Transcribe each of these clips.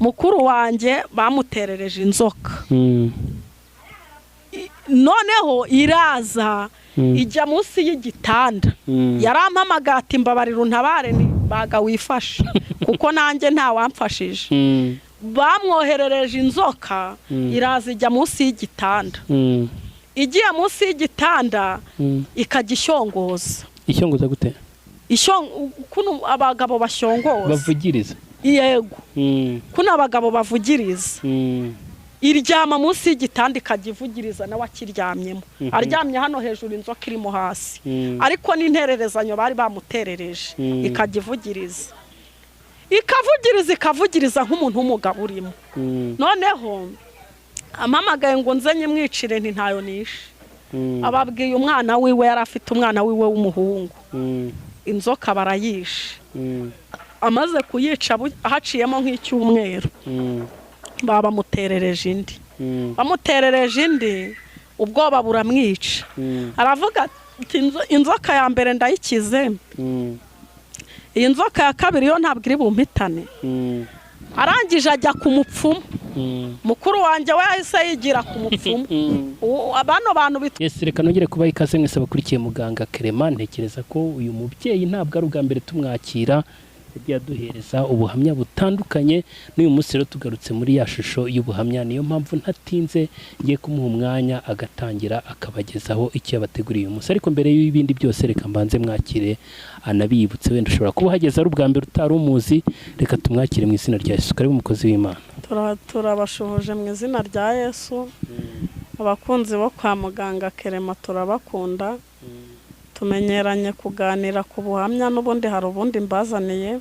Mukuru wanjye bamuterereje inzoka. Noneho iraza ijya munsi y'igitanda. Yarampamagaye ati: "Mbabarira untabare." Ni baga wifashe kuko nanjye ntawamfashije. Bamwoherereje inzoka, iraza ijya munsi y'igitanda. Igiye munsi y'igitanda, ikajya ishyongoza. Ishyongoza gute? Kuno abagabo bashyongoza. Bavugiriza. Yego, kuno abagabo bavugiriza. Iryama munsi y'igitanda, ikajya ivugiriza nawe akiryamyemo. Aryamye hano hejuru, inzoka irimo hasi. Ariko n'intererezanyo bari bamuterereje. Ikajya ivugiriza, ikavugiriza, ikavugiriza nk'umuntu w'umugabo urimo. Noneho ampamagaye ngo nze nyimwicire, nti ntayo nishe. Ababwiye umwana wiwe, yari afite umwana wiwe w'umuhungu. Inzoka barayishe. Amaze kuyica, haciyemo nk'icyumweru, baba bamuterereje indi. Bamuterereje indi, ubwoba buramwica. Aravuga ati: "Inzoka ya mbere ndayikize, iyi nzoka ya kabiri yo ntabwo iri bumpitane." Arangije ajya ku mupfumu. Mukuru wanjye we yahise yigira ku mupfumu. Bano bantu bitwa Yes, reka nongere kubaha ikaze mwese abakurikiye muganga Clement. Ntekereza ko uyu mubyeyi ntabwo ari ubwa mbere tumwakira, yagiye aduhereza ubuhamya butandukanye. N'uyu munsi rero tugarutse muri ya shusho y'ubuhamya, niyo mpamvu ntatinze ngiye kumuha umwanya agatangira akabagezaho icyo yabateguriye uyu munsi. Ariko mbere y'ibindi byose, reka mbanze mwakire anabibutse, wenda ushobora kuba uhageze ari ubwa mbere utari umuzi. Reka tumwakire mu izina rya Yesu. Karibu, umukozi w'Imana. Turabashuhuje mu izina rya Yesu. Abakunzi bo kwa muganga Clement, turabakunda. Tumenyeranye kuganira ku buhamya, n'ubundi hari ubundi mbazaniye.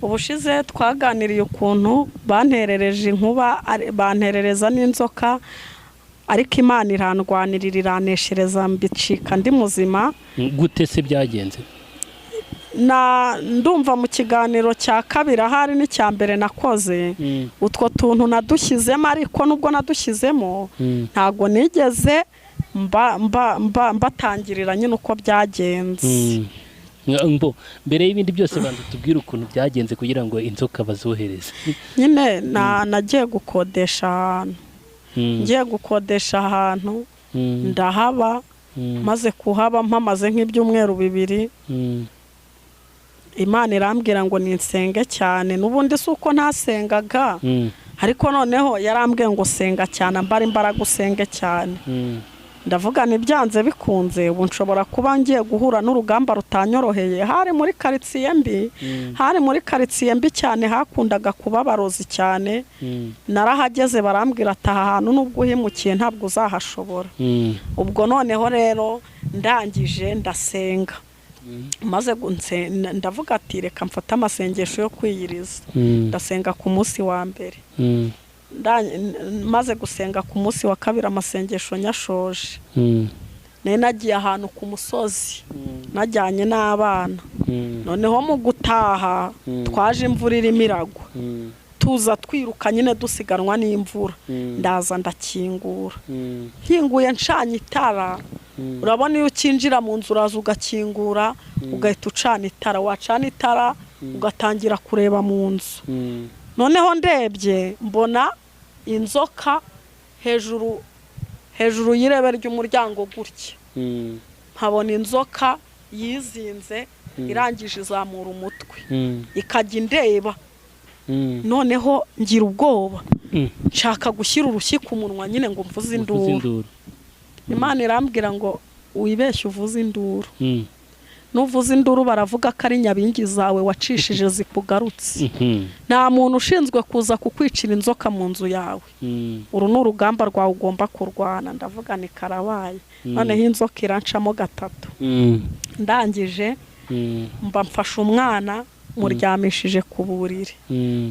Ubushize twaganiriye ukuntu banterereje inkuba, banterereza n'inzoka, ariko Imana irandwanirira, iraneshereza, mbicika ndi muzima. Gute se byagenze? Na ndumva mu kiganiro cya kabiri ahari n'icya mbere nakoze, utwo tuntu nadushyizemo, ariko nubwo nadushyizemo, ntabwo nigeze mba mbatangirira nyine uko byagenze. Mbo mbere y'ibindi byose, banza tubwire ukuntu byagenze kugira ngo inzoka bazohereze. Nyine nagiye gukodesha ahantu. Ngiye gukodesha ahantu, ndahaba. Maze kuhaba, mpamaze nk'ibyumweru 2, Imana irambwira ngo ninsenge cyane. N'ubundi si uko ntasengaga, ariko noneho yarambwiye ngo senga cyane, ambara imbaraga, usenge cyane. Ndavuga ntibyanze bikunze, ubu nshobora kuba ngiye guhura n'urugamba rutanyoroheye. Hari muri karitsiye mbi, hari muri karitsiye mbi cyane, hakundaga kuba abarozi cyane. Narahageze, barambwira ati: "Aha hantu nubwo uhimukiye ntabwo uzahashobora." Ubwo noneho rero ndangije ndasenga. Maze ndavuga ati: "Reka mfate amasengesho yo kwiyiriza." Ndasenga ku munsi wa mbere. Maze gusenga ku munsi wa kabiri, amasengesho nyashoje, nari nagiye ahantu ku musozi, najyanye n'abana. Noneho mu gutaha, twaje imvura irimo iragwa, tuza twiruka nyine, dusiganwa n'imvura. Ndaza ndakingura. Nkinguye, ncanye itara. Urabona iyo ukinjira mu nzu, uraza ugakingura, ugahita ucana itara. Wacana itara, ugatangira kureba mu nzu. Noneho ndebye, mbona inzoka hejuru, hejuru y'irebe ry'umuryango gutya. Nkabona inzoka yizinze, irangije izamura umutwe, ikajya indeba. Noneho ngira ubwoba, nshaka gushyira urushyi ku munwa nyine ngo mvuze uvuze induru. Induru. Imana irambwira ngo: "Wibeshye uvuze induru. Nuvuze induru, baravuga ko ari nyabingi zawe wacishije zikugarutse. Nta muntu ushinzwe kuza kukwicira inzoka mu nzu yawe. Uru ni urugamba rwawe ugomba kurwana." Ndavuga ni karabaye. Noneho inzoka irancamo gatatu. Ndangije mba mfashe umwana, muryamishije ku buriri.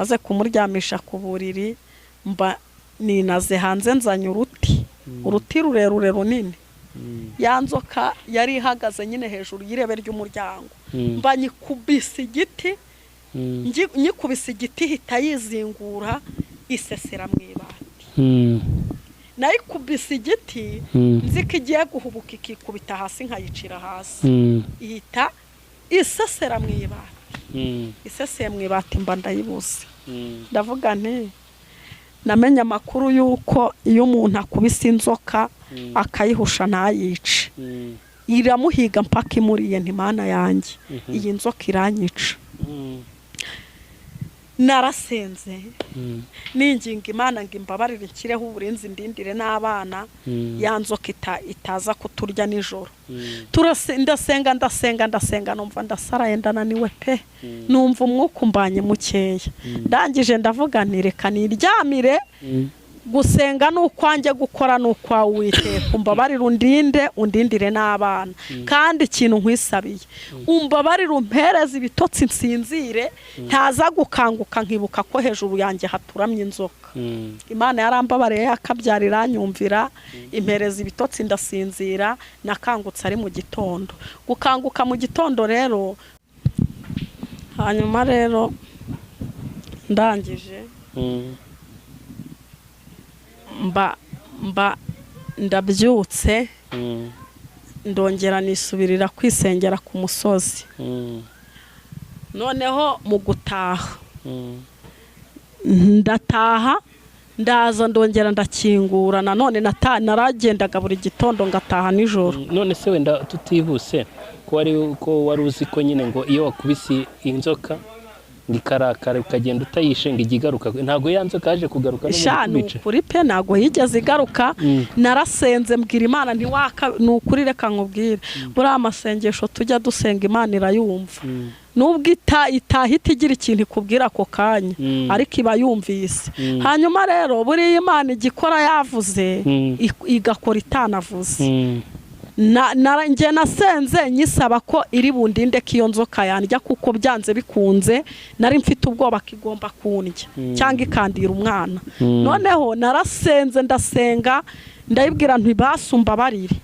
Maze kumuryamisha ku buriri, mba ninaze hanze, nzanye uruti, uruti rurerure runini. Ya nzoka yari ihagaze nyine hejuru y'irebe ry'umuryango, mba nyikubise igiti. Nyikubise igiti, ihita yizingura, isesera mu ibati. Nayikubise igiti, nzi ko igiye guhubuka ikikubita hasi, nkayicira hasi. Ihita isesera mu ibati. Iseseye mu ibati, mba ndayibuze. Ndavuga nti namenye amakuru y'uko iyo umuntu akubise inzoka akayihusha ntayice, iramuhiga mpaka imuriye. Nti Mana yanjye, iyi nzoka iranyica. Narasenze ninginga Imana ngo imbabarire, nshyireho uburinzi, ndindire n'abana, ya nzoka itaza kuturya nijoro. Ndasenga, ndasenga, ndasenga, numva ndasaraye, ndananiwe pe, numva umwuka umbanye mukeya. Ndangije ndavuga nti reka niryamire, gusenga ni ukwanjye, gukora ni ukwawe Uwiteka, umbabarire undinde, undindire n'abana, kandi ikintu nkwisabiye, umbabarire umpereze ibitotsi nsinzire, ntaza gukanguka nkibuka ko hejuru yanjye haturamye inzoka. Imana yarambabariye, yakabyara iranyumvira, impereza ibitotsi ndasinzira. Nakangutse ari mu gitondo. Gukanguka mu gitondo rero, hanyuma rero ndangije mba ndabyutse, ndongera nisubirira kwisengera ku musozi. Noneho mu gutaha, ndataha, ndaza, ndongera ndakingura nanone. Naragendaga buri gitondo ngataha nijoro. None se wenda tutihuse, ko wari uzi ko nyine ngo iyo wakubise inzoka ngo ikarakara ukagenda utayishe ngo ijya igaruka, ntabwo ya nzoka yaje kugaruka no mu Sha, ni kubica? ukuri pe, ntabwo yigeze igaruka. Narasenze mbwira Imana ntiwaka. Ni ukuri, reka nkubwire, buriya amasengesho tujya dusenga Imana irayumva, nubwo itahita igira ikintu ikubwira ako kanya, ariko iba yumvise. Hanyuma rero buriya Imana igikora yavuze, igakora itanavuze. Njye nasenze nyisaba ko iri bundinde ko iyo nzoka yandya, kuko byanze bikunze nari mfite ubwoba ko igomba kundya cyangwa ikandira umwana. Noneho narasenze, ndasenga, ndayibwira nti basumbabarire,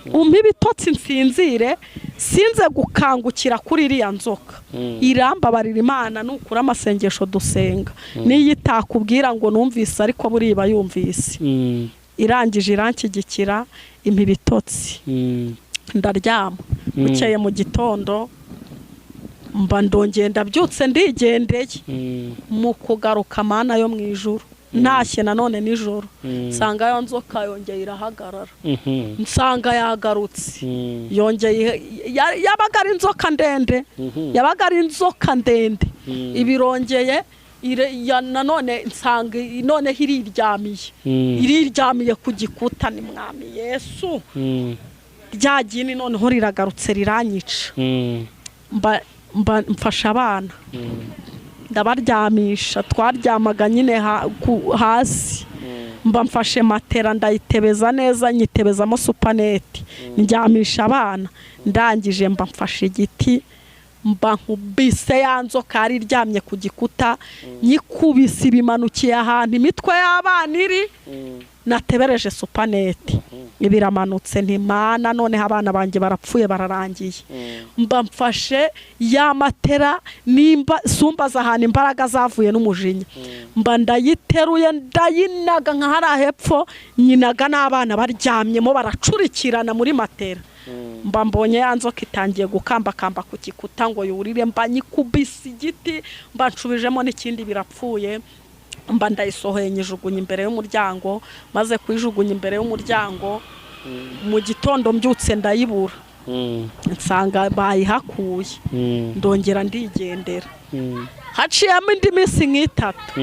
umpe ibitotsi nsinzire, sinze gukangukira kuri iriya nzoka. Irambabarira Imana. Nukura amasengesho dusenga, niyo itakubwira ngo numvise, ariko buriya iba yumvise. Irangije iranshyigikira, impa ibitotsi, ndaryama. Bukeye mu gitondo mba ndongeye ndabyutse, ndigendeye. Mu kugaruka, Mana yo mu ijuru, ntashye nanone nijoro, nsanga yo nzoka yongeye irahagarara, nsanga yagarutse yongeye. Yabaga ari inzoka ndende, yabaga ari inzoka ndende. Ibirongeye nanone nsanga noneho iriryamiye, iriryamiye ku gikuta. Ni Mwami Yesu, rya gini noneho riragarutse riranyica. Mba mfasha abana, ndabaryamisha. Twaryamaga nyine hasi. Mba mfashe matera, ndayitebeza neza, nyitebezamo supaneti, ndyamisha abana. Ndangije mba mfashe igiti, mba nkubise ya nzoka yari iryamye ku gikuta, nyikubise ibimanukiye ahantu imitwe y'abana iri, natebereje supaneti, biramanutse. Ntimana, noneho abana banjye barapfuye, bararangiye. Mba mfashe ya matera, nimba sumbaza ahantu imbaraga zavuye n'umujinya, mba ndayiteruye, ndayinaga nka hariya hepfo, nyinaga n'abana baryamyemo baracurikirana muri matera. Mba mbonye ya nzoka itangiye gukambakamba ku gikuta ngo yurire, mba nyikubise igiti, mba nshubijemo n'ikindi, birapfuye. Mba ndayisohoye, nyijugunya imbere y'umuryango. Maze kuyijugunya imbere y'umuryango, mu gitondo mbyutse ndayibura, nsanga bayihakuye. Ndongera ndigendera. Haciyemo indi minsi nk'itatu,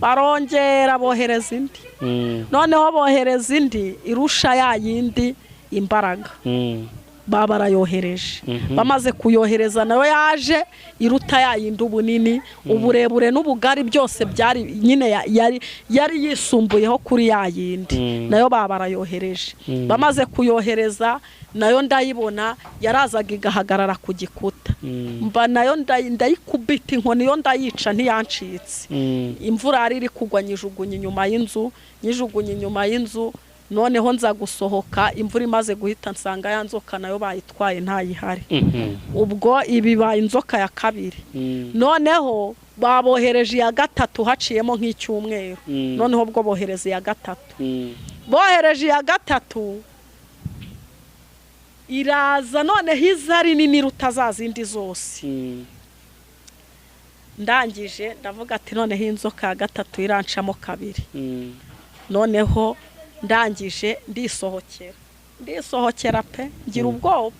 barongera bohereza indi. Noneho bohereza indi irusha ya yindi imbaraga. Baba barayohereje. Bamaze kuyohereza, nayo yaje iruta ya yindi ubunini, uburebure n'ubugari, byose byari nyine yari yisumbuyeho kuri ya yindi. Nayo baba barayohereje. Bamaze kuyohereza, nayo ndayibona, yarazaga igahagarara ku gikuta. Mba nayo ndayikubita inkoni, yo ndayica ntiyancitse. Imvura yari iri kugwa, nyijugunya inyuma y'inzu, nyijugunya inyuma y'inzu. Noneho nza gusohoka imvura imaze guhita, nsanga ya nzoka nayo bayitwaye, ntayihari. Ubwo ibibaye inzoka ya kabiri. Noneho babohereje iya gatatu, haciyemo nk'icyumweru. Noneho ubwo bohereza iya gatatu, bohereje iya gatatu iraza, noneho iza ari nini iruta za zindi zose. Ndangije ndavuga ati noneho inzoka ya gatatu irancamo kabiri. Noneho ndangije ndisohokera pe, ngira ubwoba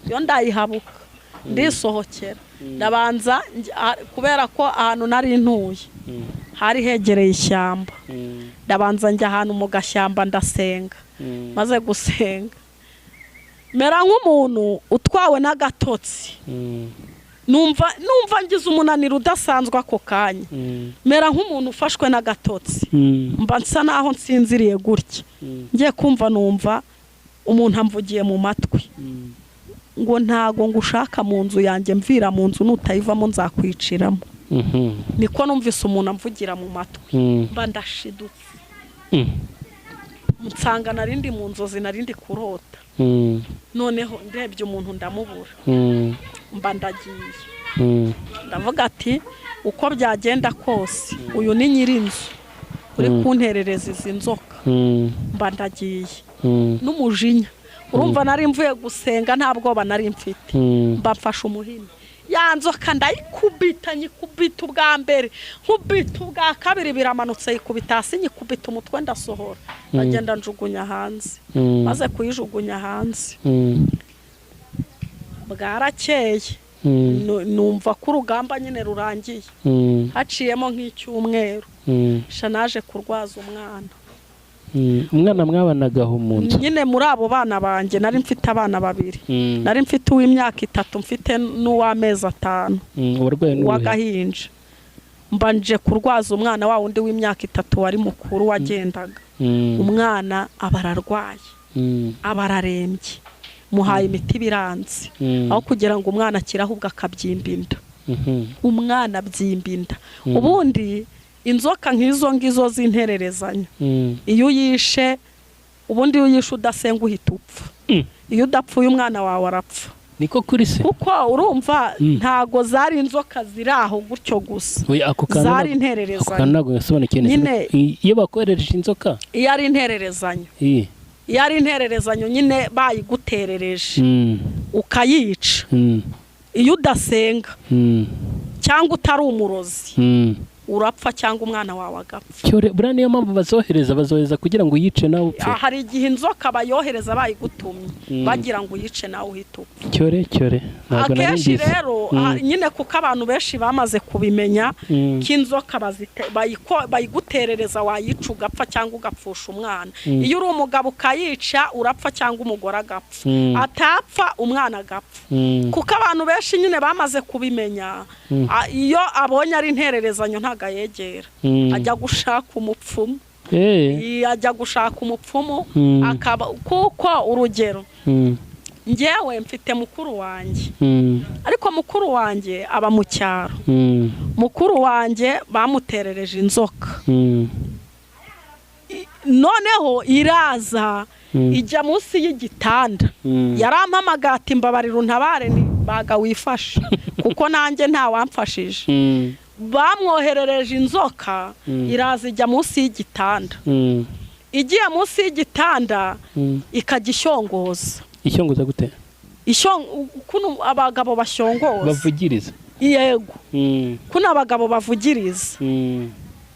iyo ndayihabuka, ndisohokera, ndabanza kubera ko ahantu nari ntuye hari hegereye ishyamba, ndabanza njya ahantu mu gashyamba ndasenga. Maze gusenga mera nk'umuntu utwawe n'agatotsi, numva ngize umunaniro udasanzwe ako kanya, mera nk'umuntu ufashwe n'agatotsi, mba nsa naho nsinziriye gutya. Ngiye kumva numva umuntu amvugiye mu matwi ngo ntago ngushaka mu nzu yanjye, mvira mu nzu, nutayivamo nzakwiciramo. Niko numvise umuntu amvugira mu matwi, mba ndashidutse, nsanga narindi mu nzozi, narindi kurota. Noneho ndebye umuntu ndamubura, mba ndagiye. Ndavuga ati uko byagenda kose uyu ni nyir'inzu uri kunterereza izi nzoka. Mba ndagiye n'umujinya, urumva nari mvuye gusenga nta bwoba nari mfite. Mba mfashe umuhini, ya nzoka ndayikubita, nyikubita ubwa mbere, nkubita ubwa kabiri, biramanutse yikubita hasi, nyikubita umutwe ndasohora, ndagenda njugunya hanze. Maze kuyijugunya hanze bwarakeye, numva ko urugamba nyine rurangiye. Haciyemo nk'icyumweru, naje kurwaza umwana. Umwana mwabanagaho mu nzu? Nyine muri abo bana banjye nari mfite abana babiri, nari mfite uw'imyaka 3, mfite n'uw'amezi 5 w'agahinja. Mbanje kurwaza umwana wa wundi w'imyaka 3 wari mukuru wagendaga. Umwana aba ararwaye, aba ararembye, muhaye imiti biranze, aho kugira ngo umwana akire ahubwo akabyimba inda. Umwana abyimba inda. Ubundi inzoka nk'izo ngizo z'intererezanyo, iyo uyishe, ubundi iyo uyishe udasenga uhita upfa. Iyo udapfuye umwana wawe arapfa. Niko kuri se? Kuko urumva ntago zari inzoka ziri aho gutyo gusa, zari intererezanyo. Nyine iyo bakoherereje inzoka, iyo ari intererezanyo, iyo ari intererezanyo nyine bayiguterereje ukayica, iyo udasenga cyangwa utari umurozi urapfa cyangwa umwana wawe agapfa. Cyore buriya niyo mpamvu bazohereza kugira ngo uyice nawe upfe. Hari igihe inzoka bayohereza bayigutumye bagira ngo uyice nawe uhite upfa. Cyore ntabwo nari akenshi rero nyine kuko abantu benshi bamaze kubimenya ko inzoka bayiguterereza wayica ugapfa cyangwa ugapfusha umwana. Iyo uri umugabo ukayica urapfa cyangwa umugore agapfa, atapfa umwana agapfa. Kuko abantu benshi nyine bamaze kubimenya, iyo abonye ari intererezanyo ntago yegera, ajya gushaka umupfumu. Ajya gushaka umupfumu akaba, kuko urugero njyewe mfite mukuru wanjye, ariko mukuru wanjye aba mu cyaro. Mukuru wanjye bamuterereje inzoka, noneho iraza ijya munsi y'igitanda. Yarampamagaye ati mbabarira untabare, ni baga wifashe kuko nanjye nta wamfashije. Bamwoherereje inzoka iraza ijya munsi y'igitanda. Igiye munsi y'igitanda ikajya ishyongoza. Ishyongoza gute? Kuno abagabo bashyongoza, bavugiriza. Yego, kuno abagabo bavugiriza.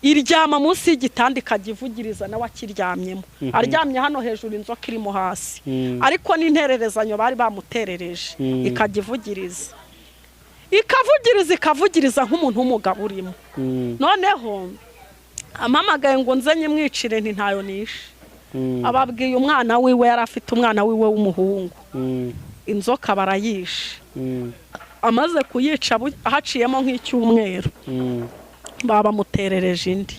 Iryama munsi y'igitanda ikajya ivugiriza nawe akiryamyemo, aryamye hano hejuru inzoka irimo hasi, ariko n'intererezanyo bari bamuterereje, ikajya ivugiriza, ikavugiriza nk'umuntu w'umugabo urimo. Noneho amamagaye ngo nze nyimwicire, nti ntayo nishe. Ababwiye umwana wiwe, yari afite umwana wiwe w'umuhungu, inzoka barayishe. Amaze kuyica haciyemo nk'icyumweru, babamuterereje indi.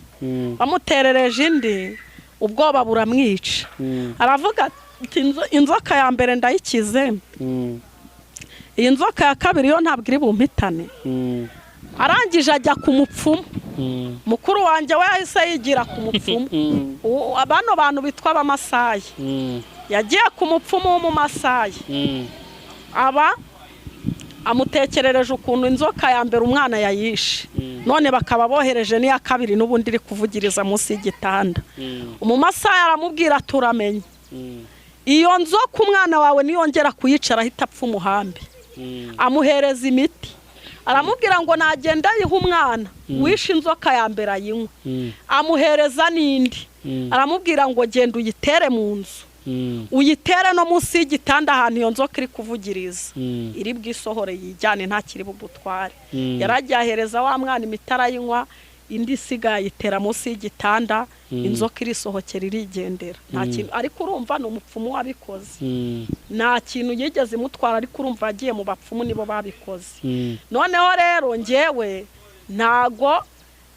Bamuterereje indi, ubwoba buramwica. Aravuga ati inzoka ya mbere ndayikize, iyi nzoka ya kabiri yo ntabwo iri bumpitane. Arangije ajya ku mupfumu. Mukuru wanjye we yahise yigira ku mupfumu. Bano bantu bitwa abamasayi, yagiye ku mupfumu w'umumasayi, aba amutekerereje ukuntu inzoka ya mbere umwana yayishe, none bakaba bohereje n'iya kabiri n'ubundi iri kuvugiriza munsi y'igitanda. Umumasayi aramubwira turamenye iyo nzoka umwana wawe niyongera kuyicara ahita apfa umuhambi. Amuhereza imiti, Aramubwira ngo nagenda ayihe umwana wishe inzoka ya mbere ayinywe. Amuhereza n'indi. Aramubwira ngo genda uyitere mu nzu, uyitere no munsi y'igitanda ahantu iyo nzoka iri kuvugiriza, iri bwisohore yijyane, ntakiri bugutware. Yaragiye ahereza wa mwana imiti arayinywa, indi isigaye ayitera munsi y'igitanda, inzoka irisohokera irigendera. Nta kintu. Ariko urumva ni umupfumu wabikoze. Nta kintu yigeze imutwara, ariko urumva yagiye mu bapfumu, nibo babikoze. Noneho rero ngewe ntago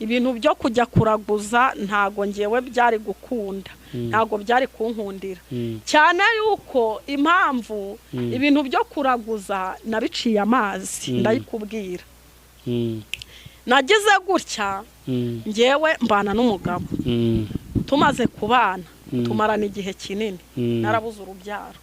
ibintu byo kujya kuraguza, ntago ngewe byari gukunda, ntago byari kunkundira, cyane yuko impamvu ibintu byo kuraguza nabiciye amazi, ndayikubwira. Nagize gutya, ngewe mbana n'umugabo. Tumaze kubana, tumarana igihe kinini, narabuze urubyaro.